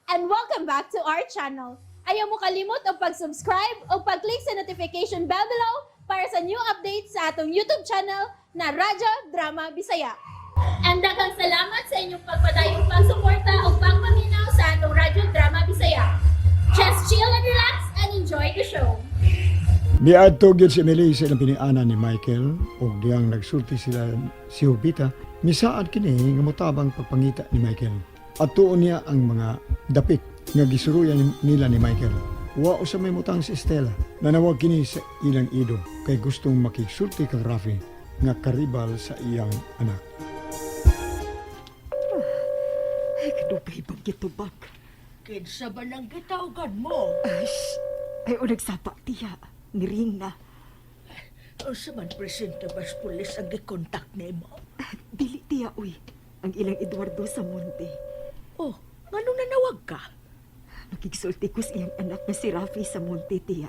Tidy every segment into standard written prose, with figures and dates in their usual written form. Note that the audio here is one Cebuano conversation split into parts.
And welcome back to our channel. Ayaw mo kalimot og pag-subscribe o pag-click sa notification bell below para sa new updates sa atong YouTube channel na Radyo Drama Bisaya. And daghang salamat sa inyong pagpadayong pagsuporta o pagpaminaw sa atong Radyo Drama Bisaya. Just chill and relax and enjoy the show. Niadto gyud si Emily sa ilang pinianan ni Michael ug diyang nagsulti sila si Jovita, misaad kini nga motabang pagpangita ni Michael. Atuon niya ang mga dapit nga gisuruyan nila ni Michael. Wa usa may mutang si Estela. Nanawag kini sa ilang ido kay gustong makigsulti kang Rafi nga karibal sa iyang anak. Ay, kadugay bang gitubag? Kinsa ba nang gitawagan mo? Ay, ay, o nagsapa, tiya. Niring na. Unsa man presente bas pulis ang gikontak nimo? Ah, dili, tiya, uy. Ang ilang Eduardo sa Monte. Oh, nganong nanawag ka? Makigsulti ko sa iyang anak na si Rafi sa Monte, tiya.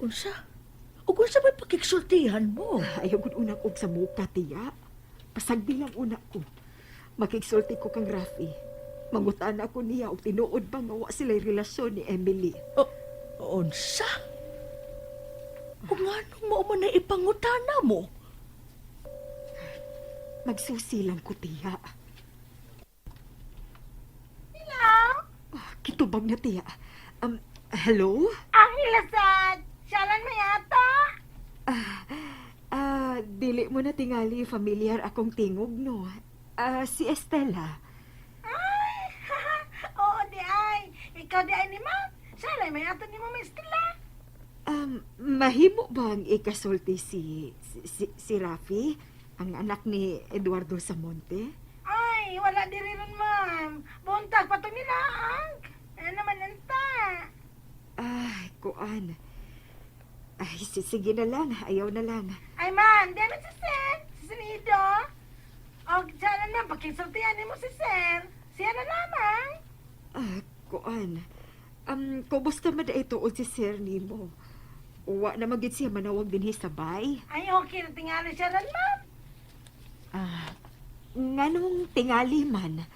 Unsa? Ug unsa may pakigsultihan mo? Ayaw gud una og sa muka, tiya. Pasagdi lang una ko. Makigsulti ko kang Rafi. Mangutan ako niya og tinuod ba nga wa sila'y relasyon ni Emily. Oh, unsa? Ug nganong mao man na ipangutana mo? Magsusi lang ko, tiya. Hello? Oh, kitubag na, tiya. Hello? Ang ilasad! Siyalan mo yata? Ah, dili mo na tingali familiar akong tingog, no? Ah, si Estela. Ay, oo di ay. Ikaw di ay ni ma'am. Siyalan mo yata ni Ma'am Estela. Mahimo bang ikasulti si Rafi, ang anak ni Eduardo Samonte? Ay, wala di rin ron, ma'am. Buntag pa to nila, ang. Ano naman anta? Ay, kuan. Ay, sige na lang. Ayaw na lang. Ay, ma'am, di na si Sir. Si Sinido. O, siyalan ma'am, pakisultihan ni mo si Sir. Siya na lamang. Ah, kuan. Kumusta man na ito si Sir nimo? Uwa na magid siya manawag dinhi sa bay. Ay, okay na tingali siya ron, ma'am. Ah, nganong tingali man?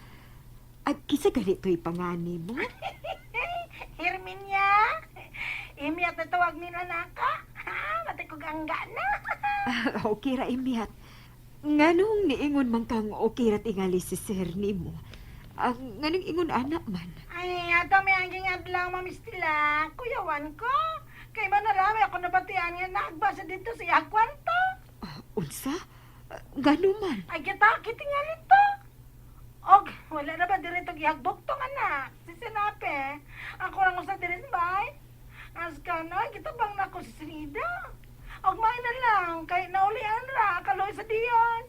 At kisa ganito'y pangani mo? Herminia. Imiyat na tawag nila naka. Ha, mati ko gangga na. Ah, okay ra imiyat. Nganong niingon man kang okay ra tingali si Sir nimo? Ang nganong ingon anak man? Ay, ato may angking adlaw, Ma'am Estela. Kuyawan ko. Kay manarami ako nabatian nga naagbasa dito sa iyang kwarto. Ah, unsa? Ah, ngano man? Ay, kita, kitingali to. Og, wala na ba dirito gihagbok tong anak? Si Sinape. Ako lang usa diri sa bay. As ka na, kita bang nako si Sinida. Og may na lang, kay naulian ra, kaloy sa diyon.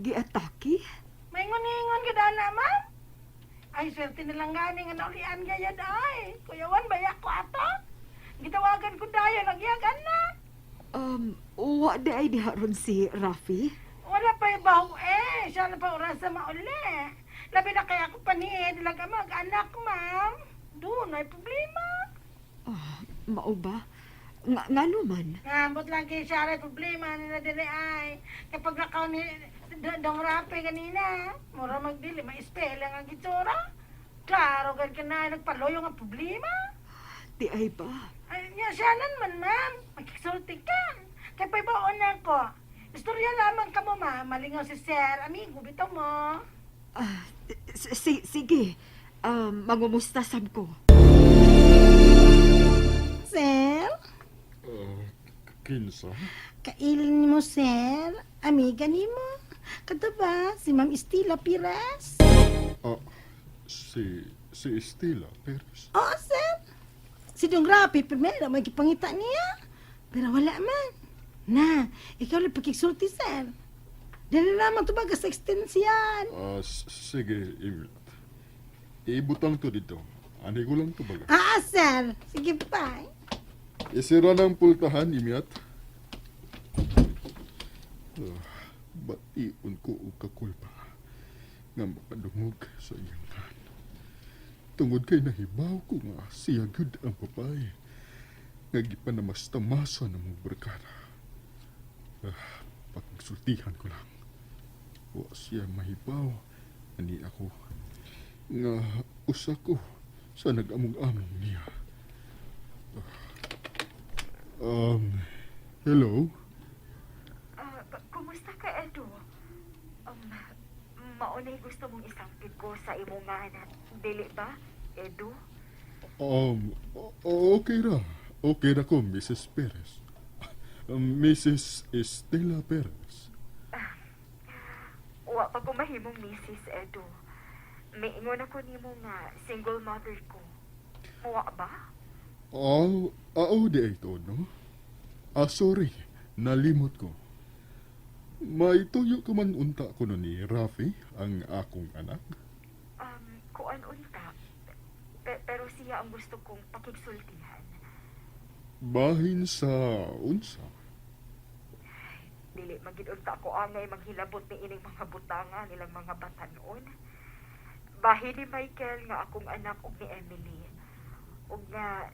Giatake? Maingon-ingon ka na, ma'am. Ay, swerte na lang gani nga naulian gayad ay. Kuyawan, baya ko ato. Gitawagan ko dayon, nagyagan na. Wa di ay diha ron si Rafi? Wala pa ibaho eh. Siya na pa oras sa mauli. Labi na kaya ako panihid. Laga mag-anak, ma'am. Doon ay problema. Ah, mao ba? Ngano man? Ambot lang kay siya rin problema nila dili ay. Kapag nakaw ni Dong Rape kanina, mura magdili, ma-spell ang gitsura. Klaro, gan ka na, nagpaloyo nga problema. Di ay ba? Ay, nya siya nan man, ma'am. Magkisulti ka. Kay paibaon na ko. Istorya lamang ka mo, ma'am. Malingaw si sir. Amigo, bitaw mo. Ah, sige. Mangumusta sab ko. Sir? Kinsa? Kailin mo, sir. Amiga nimo. Kato ba? Si Ma'am Estela Pires? Ah, si Estela Perez. Oo, sir. Si Dong Rapi, primero, may gipangita niya. Pero wala man. Na, ikaw lang pakigsulti, sir. Dali lamang tubaga sa extension. Ah, sige, Imiat. Ibutang to dito. Ani ko lang to baga. Ah, sir. Sige, bye. Isira ng pultahan, Imiat. Ah, bation ko og kakulpa nga makadungog sa iyang kan. Tungod kay nahibaw ko nga siya gud ang babae nga gipanamastamasan ng mong barkada. Ah, pagsultihan ko lang. Wa siya mahibaw ani ako nga usa ko sa nag-among-among niya. Hello? Kumusta ka, Edo? Um, maunay gusto mong isampit ko sa imong nga anak. Dili ba, Edo? Okay ra. Okay ra ko, Mrs. Perez. Mrs. Estela Perez. Wa pa ko mahimong Mrs. Edo. Miingon ako nimo nga single mother ko. Wa ba? Oh, oo, di ay to, no? Ah, sorry. Nalimot ko. Maituyo ka man unta ko no ni Rafi, ang akong anak. Kuan unta. Pero siya ang gusto kong pakigsultihan. Bahin sa unsa. Dili magid unta ko angay manghilabot ni ining mga butanga nilang mga batanon. Bahin ni Michael nga akong anak ug ni Emily. Ug nga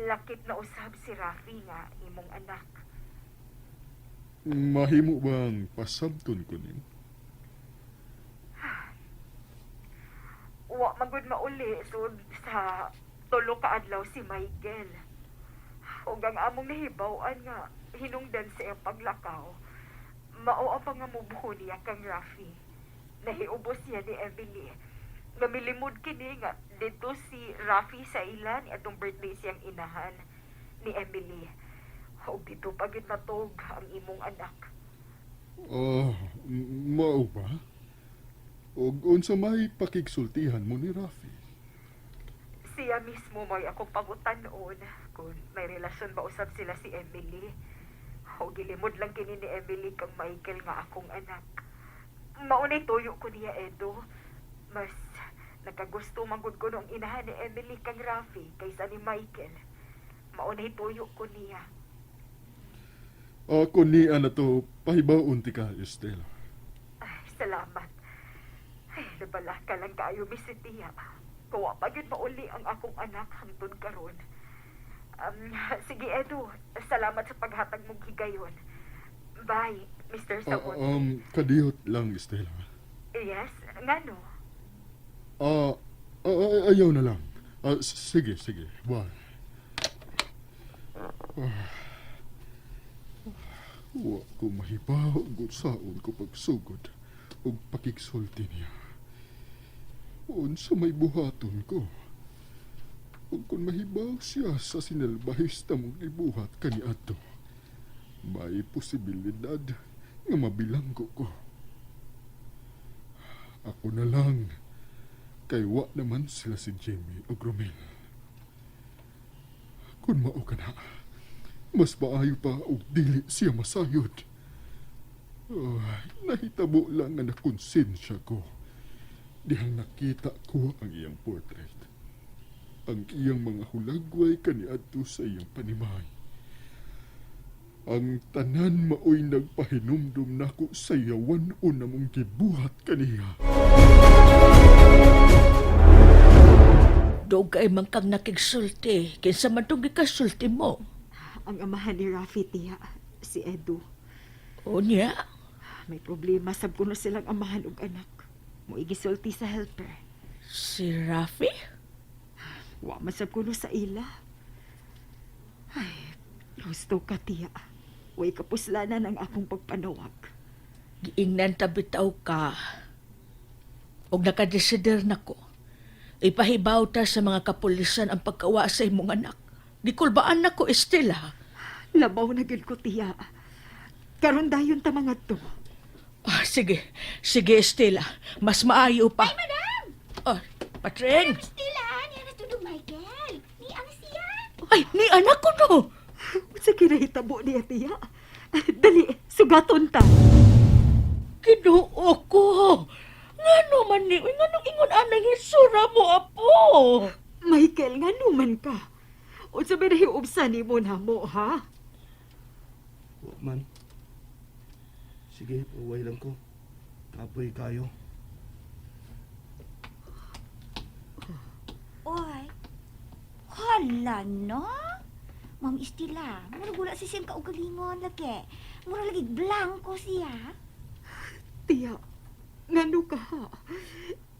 lakip na usab si Rafi nga imong anak. Mahimo bang pasabton ko nimo? Wa magud mauli sud sa tulo ka adlaw si Michael. Ug ang among nahibaw-an nga hinungdan sa iyang paglakaw. Mao ang pangamubuho niya kang Rafi. Nahiubos siya ni Emily. Nga milimod kini nga dito si Rafi sa ilan atong birthday siyang inahan ni Emily. Ug dito pa gyud matug ang imong anak. Ah, mao ba? Og unsa may pakigsultihan mo ni Rafi? Siya mismo may akong pangutanon kung may relasyon ba usab sila si Emily. O gilimod lang kini ni Emily kang Michael nga akong anak. Maunay tuyo ko niya, Edo. Mas nakagusto manggod ko noong inahan ni Emily kang Rafi kaysa ni Michael. Maunay tuyo ko niya. Ako ni ana to pahibaon ti ka, Estela. Ay, salamat. Ay, nabala ka lang kaayo, Miss Tia. Kuwa pa yun mauli ang akong anak hangtod karon. Sige, Edo. Salamat sa paghatag mong higayon. Bye, Mr. Sabon. Kadiyot lang, Estela. Yes, ngano? Ah, ayaw na lang. Ah, sige, sige. Bye. Ah, wa ko mahibaw ug saon ko pagsugod ug pakigsulti niya. Unsa may buhaton ko? Ug kung mahibaw siya sa sinalbahista mong ibuhat kaniadto, may posibilidad nga mabilanggo ko. Ako na lang kay wa naman sila si Jimmy o Romel. Kung mao ka na, mas maayo pa og dili siya masayod. Ay, nahitabo lang nga nakonsensya ko. Dihang nakita ko ang iyang portrait. Ang iyang mga hulagway kaniadto sa iyang panimay. Ang tanan maoy nagpahinumdum nako sa yawan o namong gibuhat kaniya. Dugay man kang nakigsulti. Kinsa man tong gikasulti mo. Ang amahan ni Rafi, tiya, si Edo. O niya, May problema sab kuno silang amahan ug anak. Moigisulti sa helper. si Rafi? Wa man sab kuno sa ila. Ay, gusto ka, tiya. Way kapuslanan ang akong pagpanawag. Giingnan ta bitaw ka. Og nakadesider na ko. Ipahibaw ta sa mga kapulisan ang pagkawa sa imong anak. Gikulbaan na ko, Estela. Labaw na gyud ko, tiya. Karon dayon ta mga to. Ah, sige, sige Estela. Mas maayo pa. Ay, madam! Ah, Patring! Stila, niya na tudog Michael. Ni ang siya. Ay, ni anak ko no! Sa kinahitabo niya, tiya. Dali, sugaton ta. Ginoo ko! Ngano man ni, uy, nganong ingon anang isura mo, apo? Michael, nga numan ka. Unsa may nahiubsa nimo namo, ha? Wa man. Sige, uway lang ko. Kapoy kayo. Oy, hala no? Ma'am Estela, mura wala si siyang kaugalingon lagi. Mura lagi blanco siya. Tiya, ngano ka ha?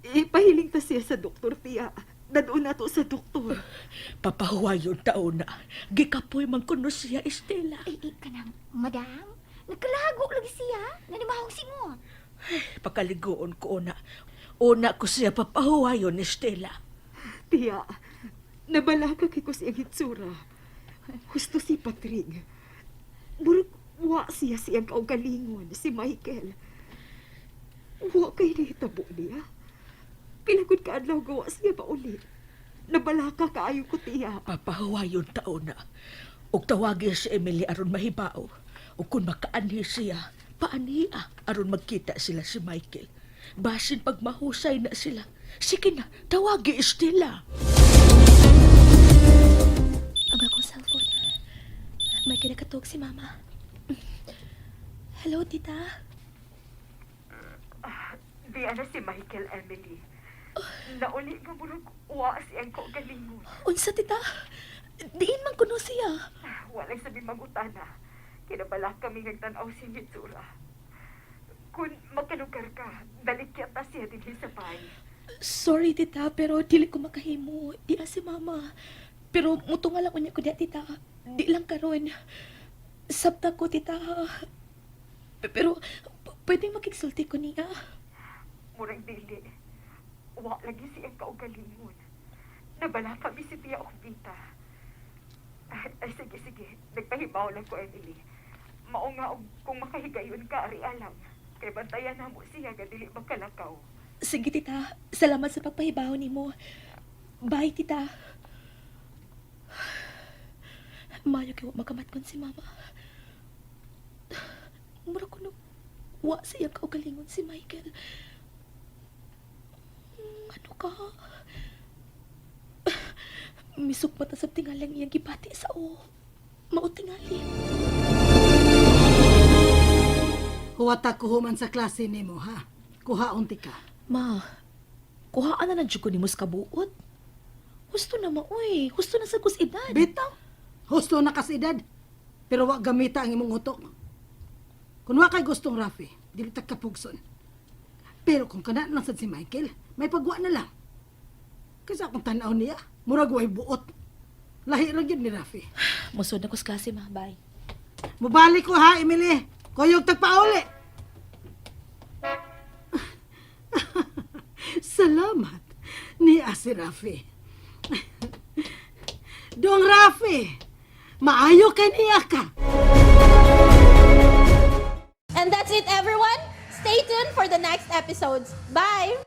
Ipahiling ta siya sa doktor, tiya. Dadun na to sa doktor. Papahuwayon taon na. Gikapoy man kuno siya, Estela. Ay, ay, kanang, madam, nagkalago lagi siya. Nanimahong singot. Pakaligoon ko una. Una ko siya papahuwayon, Estela. Tiya, nabalaka kay ko siyang hitsura. Husto si Patrick. Murag wa siya siyang kaugalingon, si Michael. Wa kay nahitabo niya. Pinagod ka adlaw gawa siya pa uli. Nabalaka kaayo ko, tiya. Papahuwayon taon na. Ug tawagi si Emily aron mahibao. Ug kung makaanhi siya, paanhi aron magkita sila si Michael. Basin pag mahusay na sila. Sige na, tawagi Estela. Ang akong cellphone. May kinakatog si Mama. Hello, tita. Di ana si Michael, Emily. Nauli nga murag wa siyang kaugalingon. Unsa, tita? Diin man kuno siya. Walay sabi mangutana. Kinabala kami nagtanaw si Mitsura. Kung magkalugar ka, dalik yata siya dinhi sa bahay. Sorry, tita, pero dili ko makahimo. Di si Mama. Pero mutunga lang unya ko diya, tita. Di lang karon. Sabta ko, tita. Pero pwedeng makigsulti ko niya. Murag dili. Wa lagi siya kaugalingon. Nabala kami si Tia Okbita. Ay, ay, sige, sige. Nagpahibaw lang ko, Emily. Mao nga og kung makahigayon ka, ari alam. Kay bantayan na mo siya, ga dili magkalakaw. Sige, tita. Salamat sa pagpahibaw nimo. Bye, tita. Mayo kay wa makamatkon si Mama. Mura ko no, wa siya kaugalingon si Michael. Ano ka? Misugmat na sa tingalang iyang gibati sa o. Mao tingali. Huwata ko human sa klase nimo ha. Kuha unti ka. Ma, kuhaan na lang jud ko nimo sa kabuot. Husto na maoy, husto na sa kus edad. Bitaw. Husto na kas edad. Pero wa gamita ang imong utok. Kung wa kay gustong Rafi, dili ta kapugson. Pero kung kana lang sad si Michael, may pagwa na lang. Kasi akong tanaw niya, murag way buot. Lahi ra gyud ni Rafi. Musod na ko sa klase, ma. Bye. Mubalik ko ha, Emily. Kuyog tagpauli. Salamat ni si Rafi. Dong Rafi, maayo kay niya ka. And that's it, everyone. Stay tuned for the next episodes. Bye!